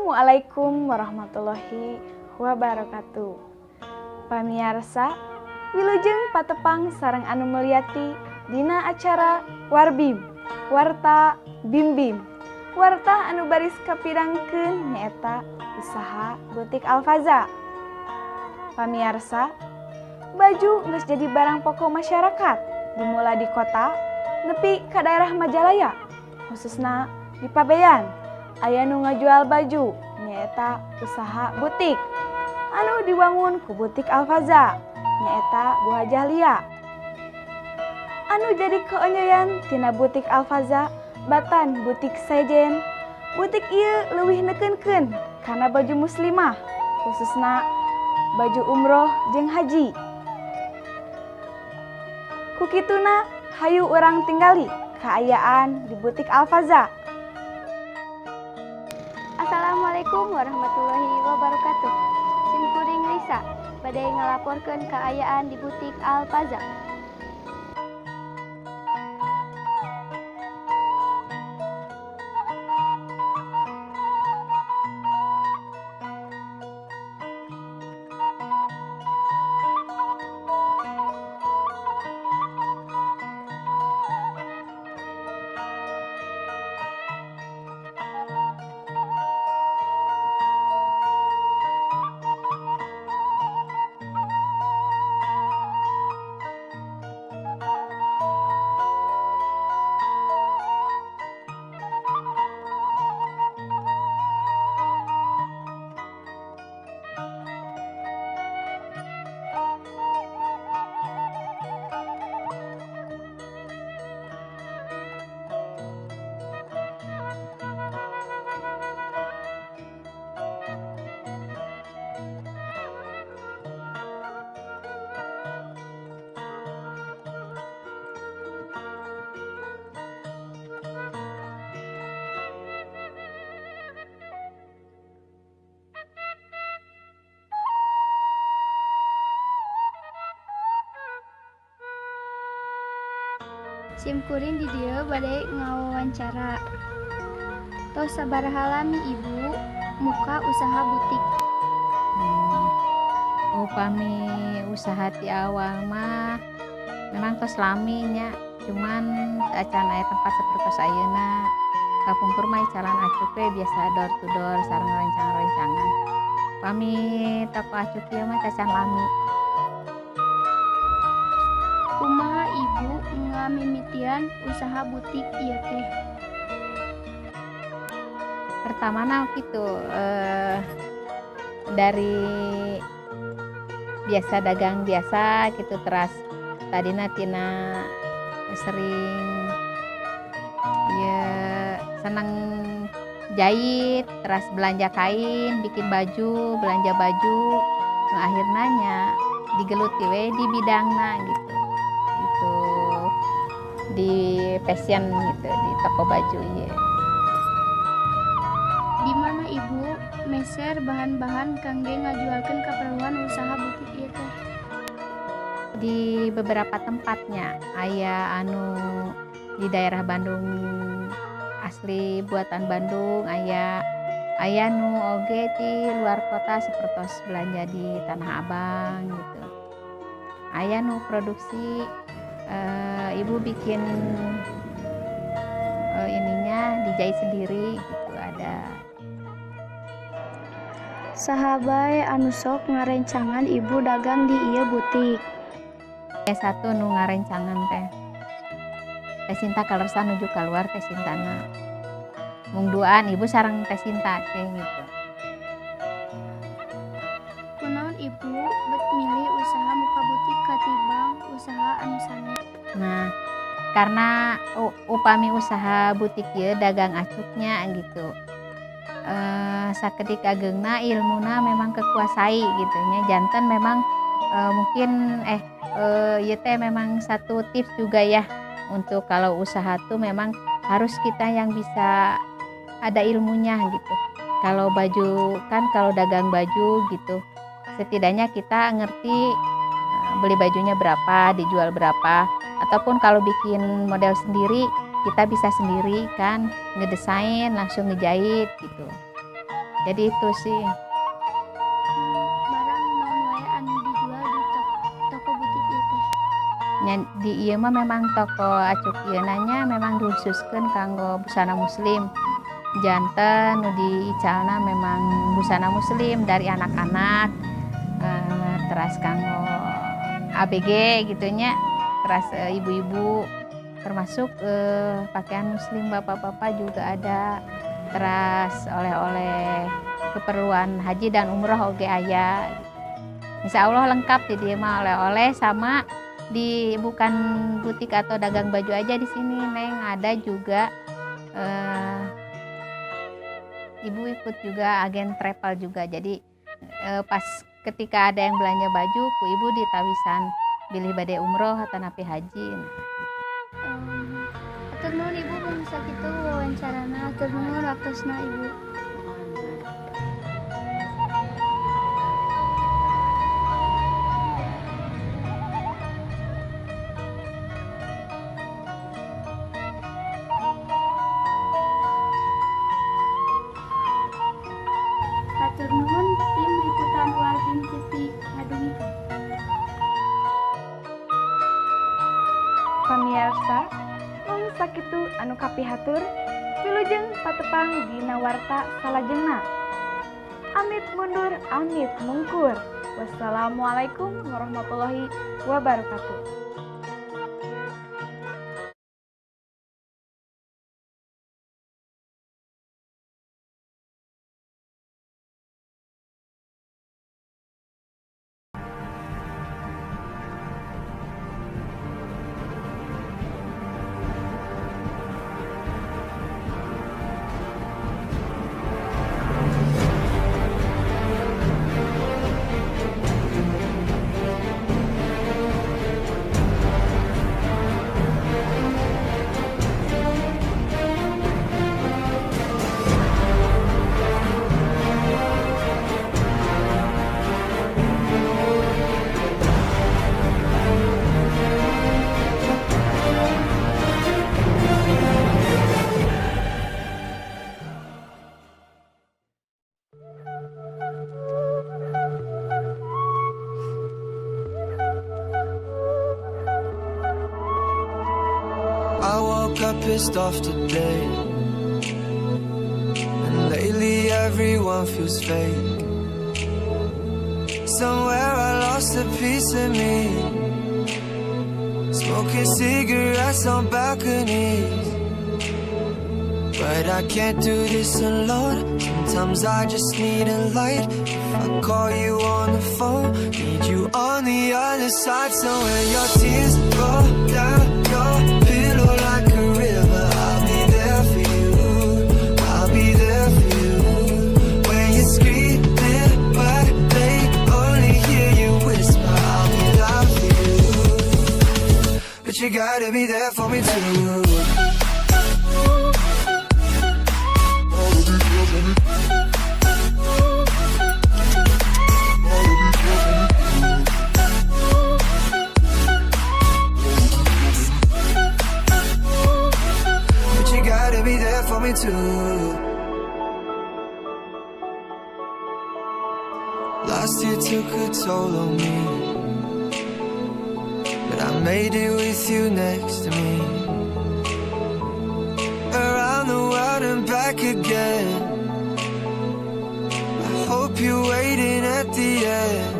Assalamualaikum warahmatullahi wabarakatuh. Pamiarsa, wilujeng patepang sareng anu mulyati dina acara Warbim, Warta Bimbim. Warta anu baris kapirangkeun nyaeta usaha Butik Alfaza. Pamiarsa, baju geus jadi barang pokok masyarakat dimula di kota nepi ka daerah Majalaya, khususna di Pabean. Aya nu ngajual baju nyaeta usaha butik anu diwangun ku Butik Alfaza nyaeta Bu Hajah Lia. Anu jadi keonyoyan tina Butik Alfaza batan butik sejen. Butik ieu leuwih neukeunkeun kana baju muslimah, khususna baju umroh jeung haji. Ku kituna hayu urang tinggali kaayaan di Butik Alfaza. Assalamualaikum warahmatullahi wabarakatuh. Simkuring Risa bade ngalaporkeun kaayaan di Butik Alfaza. Simkuring di dieu bade ngawawancara. Tos sabaraha lami Ibu muka usaha butik? Upami usaha ti awal mah memang tos lami nya, cuman acan aya tempat sapertos ayeuna. Kapungkur mah jalan acuk we biasa door to door sareng rencang-rencangan. Pami toko acuk ieu mah tacan lami. Kumaha Ibu ngamimitian usaha butik ieu teh? Pertamana kitu, dari biasa dagang biasa gitu, teras tadina tina sering ya seneng jahit, teras belanja kain, bikin baju, belanja baju, nu akhirna nya digeluti we di bidangna gitu. Itu di fashion gitu, di toko baju ieu. Di mana Ibu meser bahan-bahan kangge ngajualkeun kaperluan usaha butik ieu teh? Di beberapa tempatnya, aya anu di daerah Bandung asli buatan Bandung, aya aya nu oge di luar kota sepertos belanja di Tanah Abang gitu. Aya nu produksi, Ibu bikin ininya dijahit sendiri gitu ada. Saha bae anu sok ngarencangan Ibu dagang di ieu butik? Satu nu ngarencangan teh Teh Sinta, kaleresan nuju kaluar Teh Sintana. Mung duaan Ibu sareng Teh Sinta teh gitu. Kunaon Ibu bet milih usaha muka butik katimbang usaha anu sanes? Nah, karena upami usaha butik ieu dagang acuknya gitu. Sakedik ageungna ilmuna memang kekuasai gitu nya, janten memang mungkin ieu teh memang satu tips juga ya untuk kalau usaha tuh memang harus kita yang bisa ada ilmunya gitu. Kalau baju kan, kalau dagang baju gitu, setidaknya kita ngerti beli bajunya berapa, dijual berapa, ataupun kalau bikin model sendiri kita bisa sendiri kan, ngedesain langsung ngejahit gitu. Jadi itu sih. Barang naon wae anu dijual di toko butik ieu teh? Nya, di ieu mah memang toko acuk ieu nanya memang dikhususkeun kanggo busana muslim. Janten nu diicalna memang busana muslim dari anak-anak, teras kanggo ABG gitu nya, teras ibu-ibu, termasuk pakaian muslim bapak-bapak juga ada, teras oleh-oleh keperluan haji dan umroh oge aya. Insya Allah lengkap di dieu mah oleh-oleh, sama di bukan butik atau dagang baju aja di sini Neng, ada juga ibu ikut juga agen travel juga. Jadi pas ketika ada yang belanja baju ku ibu ditawisan bilih bade umroh atau napi haji. Nah. Hatur nuhun Ibu bangsa kitu wawancarana, hatur nuhun waktosna Ibu. Hatur nuhun tim liputan Warbim TV ngadugikeun. Pamiarsa, mung sakitu anu kapihatur, wilujeng patepang dina warta salajengna. Amit mundur, amit mungkur. Wassalamualaikum warahmatullahi wabarakatuh. I woke up pissed off today, and lately everyone feels fake. Somewhere I lost a piece of me, smoking cigarettes on balconies. But I can't do this alone. Sometimes I just need a light. If I call you on the phone, need you on the other side. So when your tears roll down your pillow like a river, I'll be there for you. I'll be there for you. When you're screaming, but they only hear you whisper, I'll be loud for you. But you gotta be there for me too. But you gotta be there for me too. Last year took a toll on me, but I made it with you next to me. Around the world and back again. I hope you're waiting at the end.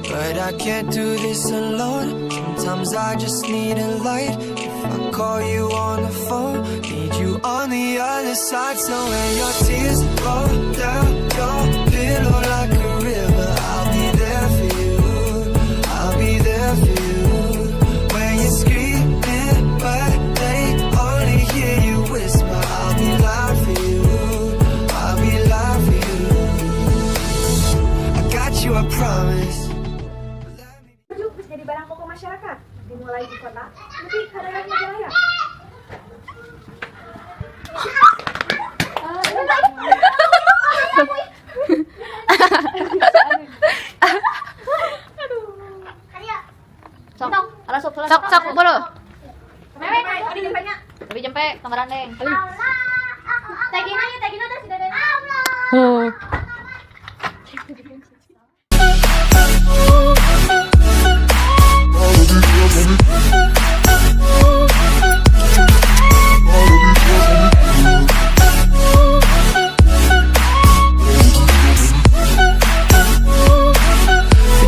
But I can't do this alone. Sometimes I just need a light. If I call you on the phone, need you on the other side. So when your tears roll down your pillow like a river, I'll be there for you. I'll be there for you. When you're screaming, but they only hear you whisper, I'll be loud for you. I'll be loud for you. I got you, I promise. Baju bisa jadi barang pokok masyarakat, dimulai di kota, nepi ka daerah Majalaya. Sok, ala sok, Sok sok bolu. Lebih jempe, tambahan deng. Tagina ya, tagina terus. But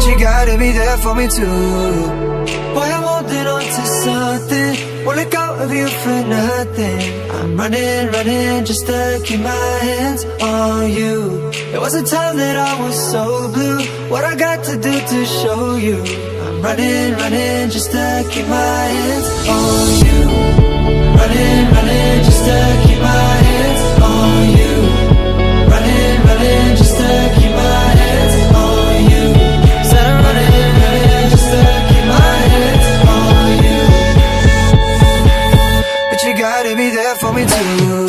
you gotta be there for me too. Boy, I'm holding on to something. Won't let go of you for nothing. I'm running, running just to keep my hands on you. There was a time that I was so blue. What I got to do to show you? I'm running, running just to keep my hands on you. Running, running just to keep my hands on you. Running, running just to keep my hands on you. Said I'm running, running just to keep my hands on you. But you gotta be there for me too.